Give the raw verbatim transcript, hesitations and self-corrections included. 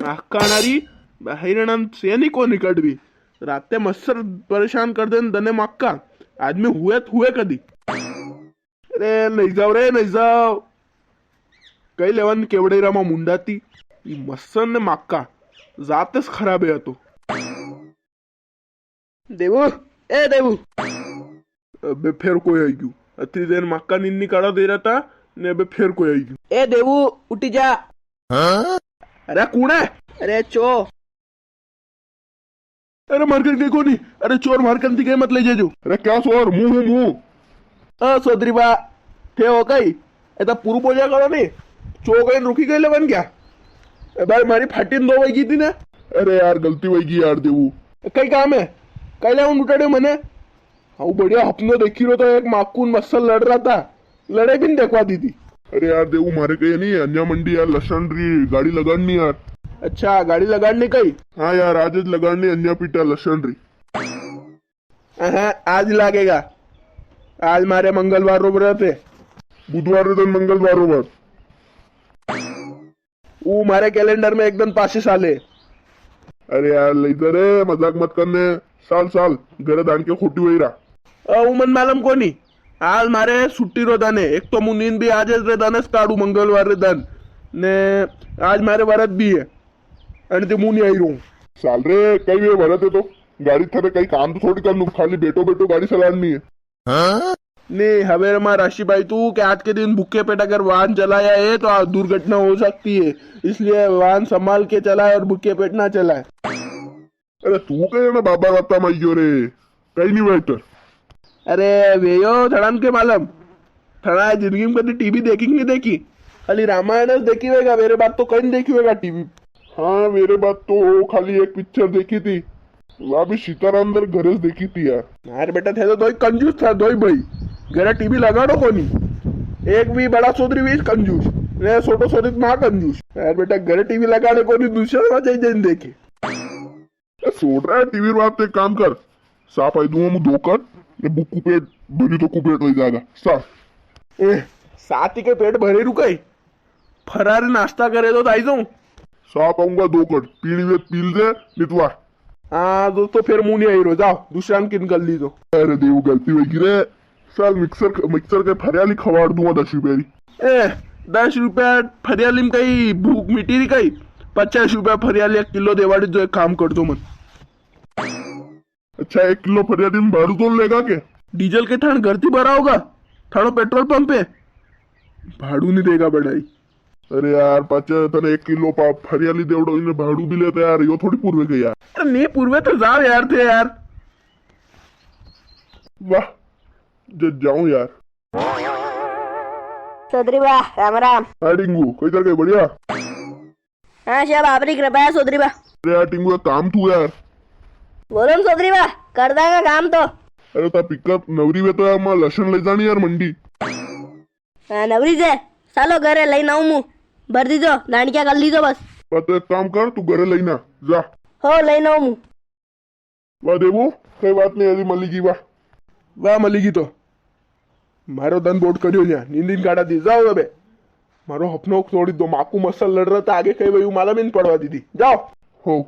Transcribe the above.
आकाणारी बहिरणन से नी को निकटवी। राते मच्छर परेशान कर देन दने माक्का। आदमी हुए तो हुए कदी। अरे नहीं जाओ रे, नहीं जाओ। कई लेवन केवड़े रामा मुंडाती। ई मच्छर ने माक्का। जाते से खराब है तो। देवू, ए देवू। अबे फेर कोई आई गयो। अतरी देर माक्का नींद निकाला दे रहा था, ने अबे फेर कोई आई गयो। ए देवू, उठी जा। अरे कूण है? अरे चो। अरे मारकन के कोनी। अरे चोर मारकन थी के मत ले जाजो। अरे क्या चोर? मुंह, मुंह। ओ सोदरी बा, थे हो कई? ए तो पूरू बोलिया करो नी। चो कई रुकी गई लेवन क्या? ए भाई, मारी फाटी ने दो वई गई थी ना। अरे यार, गलती वई गई यार देवू। कई काम है? कई लेवन उठाड़े मने? हाँ, बढ़िया हपनो देखी रो तो एक माकून मसल लड़ रहा था। लड़े भी नी देखवा दी थी। अरे यार देवू, मारे कई नी, अन्या मंडी यार, लसण री गाड़ी लगाड़नी यार। अच्छा, गाड़ी लगाड़नी कई? हाँ यार, आज ज लगाड़नी, अन्या पीटा लसण री। हाँ, आज लागेगा। आज मारे मंगलवार रो व्रत है। बुधवार रे दन मंगलवार रो व्रत। ऊ मारे कैलेंडर में एक दन पाछे साले। अरे यार, लई जा रे, मजाक मत करने। साल, साल, घरे दान के खोटी वई रहा। अ, ऊ मन मालूम कोनी। आज मारे छुट्टी रो दन है। एक तो मु नींद भी आज रे दन है, काड़ू मंगलवार रे दन। ने आज मारे व्रत भी है। अने ते मु नी आई रहूं। साल रे, कई वे व्रत है तो? गाड़ी थारे कई काम तो थोड़ी करनू, खाली बैठो बैठो गाड़ी चलानी है। हाँ? ने हवेर मां राशि भाई तू के आज के दिन भूखे पेट अगर वाहन चलाया है तो आ दुर्घटना हो सकती है, इसलिए वाहन संभाल के चलाए और भूखे पेट ना चलाए। अरे तू कई ना बाबा रत्ता में गयो रे, कई नी भाई तो। अरे वेयो थड़ान के मालूम, थड़ा जिंदगी में कदी टीवी देखी कि नी देखी? खाली रामायण ज देखी वेगा, वेरे बाद तो कई नी देखी वेगा टीवी। हाँ, वेरे बाद तो खाली एक पिक्चर देखी थी, वा भी सीताराम दर घरे ज देखी थी यार। यार बेटा, थे तो दोई कंजूस था, दोई भाई। घरे टीवी लगाड़ो कोनी, एक भी बड़ा सोदरी भी कंजूस, ने छोटो सोदरी तो मां कंजूस। यार बेटा, घरे टीवी लगाड़े कोनी, दूसरा में जाई जाई देखे। ए, छोड़ रहा है टीवी री बात, एक काम कर, सा पाई दूंगा मु दो कट, ने बुक कुपेट भरी तो कुपेट हो जाएगा। सा। ए, साथी के पेट भरे रुकाई, फरारी नाश्ता करे तो आई जाऊं। सा पाऊंगा दो कट, पीनी वे पी ले, नितवा। हाँ दोस्तों, फिर मु नी आई रो, जाओ दूसरा ने किन कर लीजो। अरे देव, गलती हो गई रे, साल मिक्सर, मिक्सर के फरियाली खवाड़ दूंगा दस रुपया री। ए, दस रुपया फरियाली में कई भूख मिटी री कई? पचास रुपया फरियाली एक किलो देवाड़ी जो, एक काम कर दो मन। अच्छा, एक किलो फरियाली में भाड़ू तो लेगा के? डीजल के थान घर थी भराओगा, थानो पेट्रोल पंप है, भाड़ू नी देगा बढ़ाई। अरे यार, पाछे तने एक किलो पा-, फरियाली देवड़ो, इने भाड़ू भी लेते यार, यो थोड़ी पूर्वे के यार। अरे नी पूर्वे तो जाओ यार थे यार। वाह, जद जाऊं यार। चौधरी बा, राम राम। हाँ टिंगू, कई तरह के बढ़िया? हाँ सब आपरी कृपा है चौधरी बा। अरे यार टिंगू, एक काम थू यार। बोलो न चौधरी बा, कर दांगा काम तो। अरे ता पिकअप नवरी वे तो यार, मां लसण ले जानी यार मंडी। हाँ, नवरी जे, चालो घरे लई नाऊ मु, भर दीजो, दाणकिया कर लीजो बस। बस तो एक काम कर, तू घरे लई ना, जा। हो, लई नाऊ मु। वाह देवू, कई बात नी, अभी मली गई, वाह। वाह, मली गई तो। मारो दन बोट करियो न्या, नींद नींद काटा दी, जाओ अबे। मारो हपनो तोड़ी दो, माकू मसल लड़ रहा था, आगे कई वयू माला में नी पड़वा दीदी, जाओ। हो।